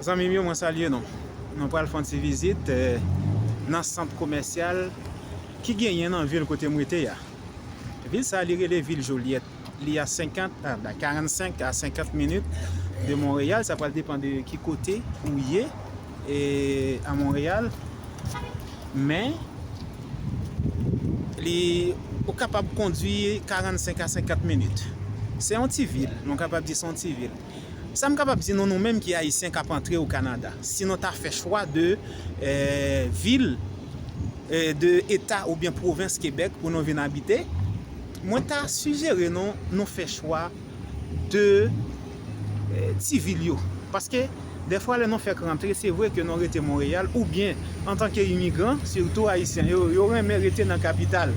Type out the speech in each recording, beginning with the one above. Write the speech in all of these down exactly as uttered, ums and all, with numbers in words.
Zanmi m yo, mwen salye nou. Nou pral fè yon ti vizit, eh, nan sant komèsyal ki genyen nan vil kote m rete a. Vil sa, li rele vil Jolyèt. Li a senkant, a, ba, karannsenk a senkant minit de Monreyal. Sa pral depann de ki kote ou ye, e, a Monreyal. Men, li, ou kapab kondui karannsenk a senkant minit. Se yon ti vil, nou kapab di se yon ti vil. Sa m kapab di nou, nou menm ki Ayisyen k ap antre o Kanada, si nou ta fè chwa de, eh, vil, eh, de eta oubyen pwovens Kebèk pou nou vin abite, mwen ta sijere nou, nou fè chwa de, eh, ti vil yo. Paske, dèfwa, lè nou fèk rantre, se vre ke nou rete Monreyal, oubyen, antanke imigran, sitou Ayisyen, yo, yo renmen rete nan kapital,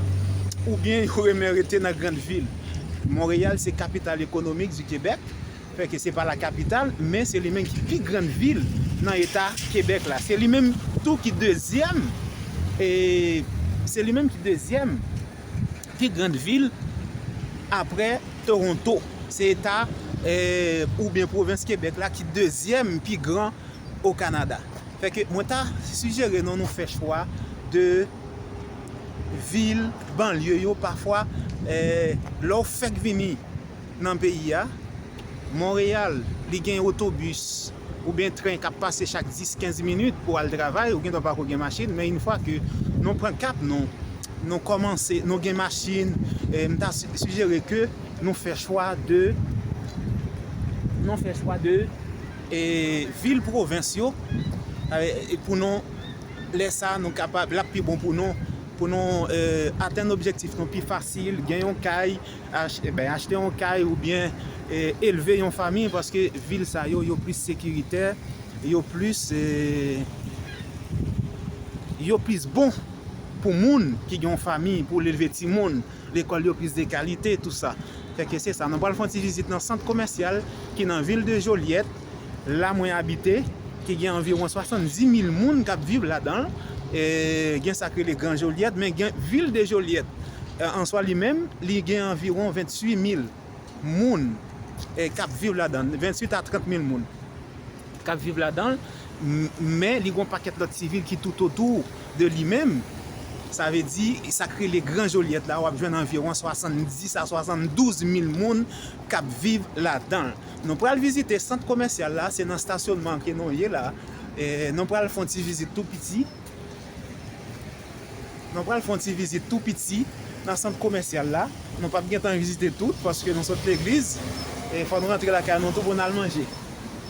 oubyen yo renmen rete nan grann vil. Monreyal se kapital ekonomik di Kebèk, fè ke se pa la kapital, men se li menm ki pi grann vil nan eta Kebèk la. Se li menm tou ki dezyèm, e se li menm ki dezyèm pi grann vil apre Toronto. Se eta, eh, oubyen pwovens Kebèk la ki dezyèm pi gran o Kanada. Fè ke mwen ta sijere nou, nou fè chwa de vil, banlye yo. Pafwa, eh, lè w fèk vini nan peyi a, Monreyal, li gen otobis oubyen tren k ap pase chak dis, kenz minit pou al travay, ou gendwa pako gen machin, men yon fwa ke nou pran kap nou, nou kòmanse, nou gen machin, eh, m ta si-, sijere ke nou fè chwa de, nou fè chwa de, eh, vil pwovens yo, eh, pou nou, lè sa, nou kapab, l ap pi bon pou nou, pou nou, eh, atenn objektif nou pi fasil, gen yon kay, ach-, ben, achte yon kay oubyen, eh, elve yon fanmi, paske vil sa yo, yo plis sekiritè, yo plis, eh, yo plis bon pou moun ki gen yon fanmi, pou l elve timoun, lekòl yo plis de kalite, tou sa. Fè ke se sa. Nou pral fè yon ti vizit nan sant komèsyal ki nan vil de Jolyèt, la mwen abite, ki gen anviwon swasanndis mil moun k ap viv ladan l. E, gen sa k rele Gran Jolyèt, men gen vil de Jolyèt, e, an swa li menm, li gen anviwon venntuit mil moun, e, k ap viv ladan l, venntuit a trant mil moun k ap viv ladan l, m-, men li gen yon pakèt lòt ti vil ki toutotou de li menm. Sa vle di, sa k rele Gran Jolyèt la, w ap jwenn anviwon swasanndis a swasanndouz mil moun k ap viv ladan l. Nou pral vizite sant komèsyal la, se nan stasyonman ke nou ye la. E, nou pral fè yon ti vizit tou piti. Nou pral fè yon ti vizit tou piti nan sant komèsyal la. Nou p ap gen tan vizite tout, paske nou sot legliz. E fò nou rantre lakay nou tou pou n al manje.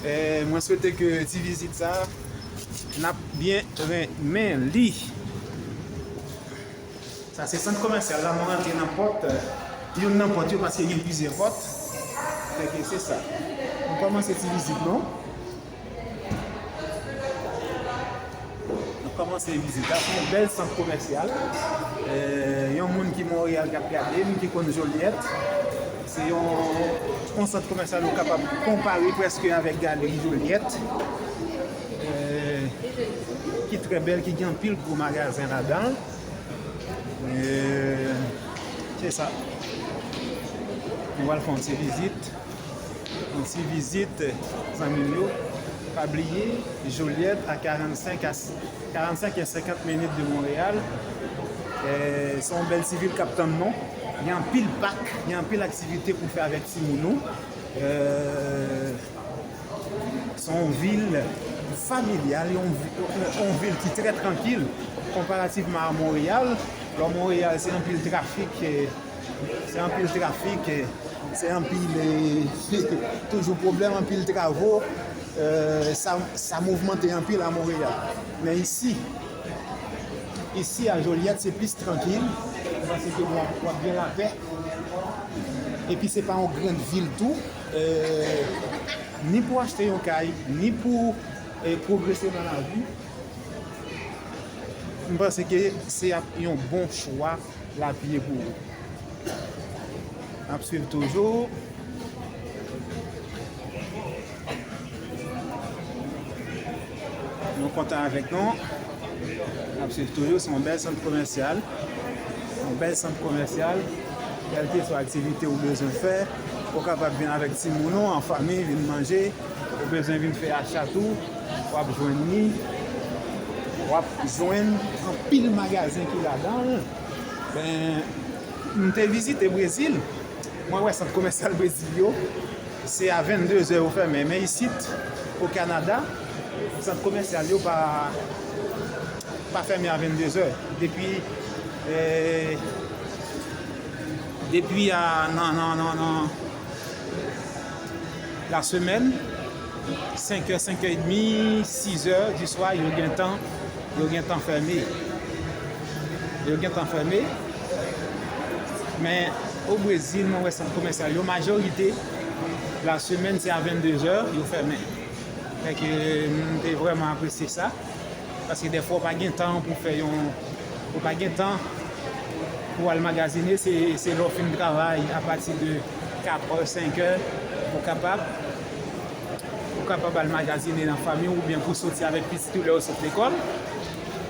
E, mwen swete ke ti vizit sa, n ap byen renmen li. Sa se sant komèsyal la, nou rantre nan pòt, youn nan pòt yo, paske gen plizyè pòt. Fè ke se sa. Nou kòmanse ti vizit nou. Nou kòmanse vizit la. Se yon bèl sant komèsyal. E, yon moun ki Monreyal k ap gade m, ki konn Jolyèt. Se yon, yon sant komèsyal ou kapab konpare prèske avèk Galeri Jolyèt. E, ki trè bèl, ki gen anpil gwo magazen ladan l. E, se sa. Nou pral fè yon ti vizit. Yon ti vizit, zanmi m yo. Pa bliye, Jolyèt a karannsenk a, karannsenk a senkant minit de Monreyal. E, se yon bèl ti vil k ap tann nou. Gen anpil pak, gen anpil aktivite pou fè avèk timoun ou. E, se yon vil familyal, yon vi-, yon, yon vil ki trè trankil konparativman a Monreyal. Lò Monreyal, se anpil trafik, e, se anpil trafik, e, se anpil, e, toujou pwoblèm, anpil travo, e, sa, sa mouvmante anpil a Monreyal. Men isi, isi a Jolyèt, se plis trankil, paske w ap, w ap gen lapè. Epi se pa yon grann vil tou, e, ni pou achte yon kay, ni pou, e, pwogrese nan lavi. M panse ke se ap yon bon chwa l ap ye pou ou. N ap swiv toujou. Nou kontan avèk nou. N ap swiv toujou. Se yon bèl sant komèsyal. Yon bèl sant komèsyal. Kèlkeswa aktivite ou bezwen fè, ou kapab vin avèk timoun ou, an fanmi, vin manje. Ou bezwen vin fè acha tou, w ap jwenn li. W ap jwenn anpil magazen ki ladan l. Ben, m te vizite Brezil. Mwen wè sant komèsyal Brezil yo, se a venndezè yo fèmen. Men isit, o Kanada, sant komèsyal yo pa, pa fèmen a venndezè. Depi, eh, depi a, nan, nan, nan, nan, lasemèn, senk è, senk è edmi, sis è di swa, yo gentan, yo gentan fèmen. Yo gentan fèmen. Men, o Brezil, mwen wè sant komèsyal yo, majorite, lasemèn, se a venndezè, yo fèmen. Fè ke, m te vrèman apresye sa. Paske dèfwa, ou pa gen tan pou fè yon, ou pa gen tan pou al magazine, se, se lè w fin travay apati de kat è, senk è, ou kapab, ou kapab al magazine nan fanmi w oubyen pou soti avèk pitit ou lè yo sot lekòl.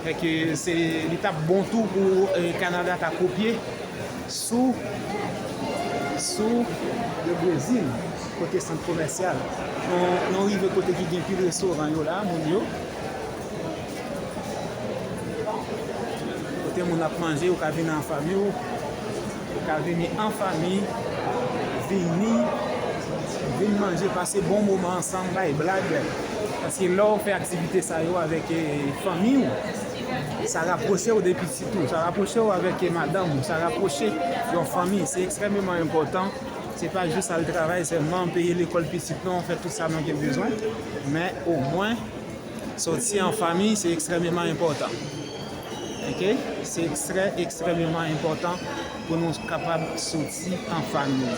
Fè ke se, li t ap bon tou pou, eh, Kanada ta kopye sou, sou le Brezil, kote sant komèsyal. Nou, nou rive kote ki gen pil restoran yo la, moun yo. Kote moun ap manje, ou ka vin an fanmi w. Ou ka vini an fanmi, vini, vin manje, pase bon moman ansanm, bay blag. Paske lè w fè aktivite sa yo avèk, eh, fanmi w, sa rapwoche w de pitit ou, sa rapwoche w avèk, eh, madanm ou, sa rapwoche yon fanmi. Se ekstrèmeman enpòtan. Se pa jis al travay sèlman, peye lekòl pitit nou, fè tout sa nou gen bezwen. Men omwen, soti an fanmi, se ekstrèmeman enpòtan. Oke? Se ekstrè, ekstrèmeman enpòtan pou nou kapab soti an fanmi.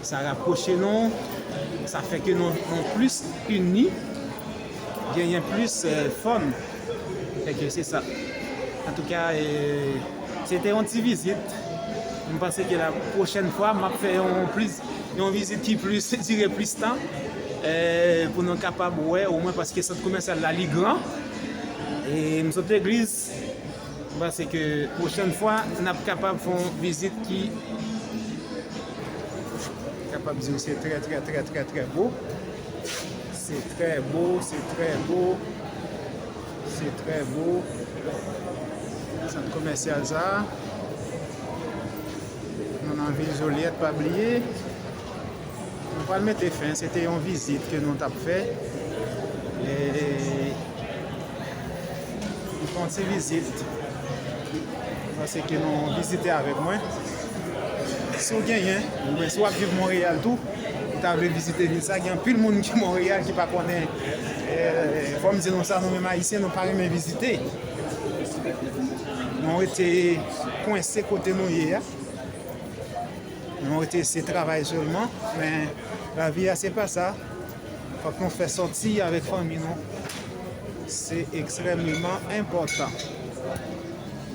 Sa rapwoche nou, sa fè ke nou, nou plis ini, genyen plis, eh, fun. Fè ke se sa. Antouka, eh, se te yon ti vizit. M panse ke la pwochèn fwa, m ap fè yon plis, yon vizit ki plis, dire plis tan, eh, pou nou kapab wè, omwen paske sant komèsyal la, li gran. E m sot legliz, m panse ke pwochèn fwa, n ap kapab fè yon vizit ki kapab di w se trè, trè, trè, trè, trè bo. Se trè bo, se trè bo, se trè bo. Sant komèsyal sa a. Nou nan vil Jolyèt, pa bliye. Nou pral mete fen, se te yon vizit ke nou t ap fè. E, nou fè yon ti vizit. Paske nou vizite avèk mwen. Si w genyen, oubyen si w ap viv Monreyal tou, ou ta vle vizite vil sa, gen anpil moun ki Monreyal ki pa konnen, eh, fò m di nou sa, nou menm Ayisyen, nou pa renmen vizite. Nou rete kwense kote nou ye a. Nou rete se travay sèlman, men lavi a se pa sa. Fòk nou fè sòti avèk fanmi nou. Se ekstrèmeman enpòtan.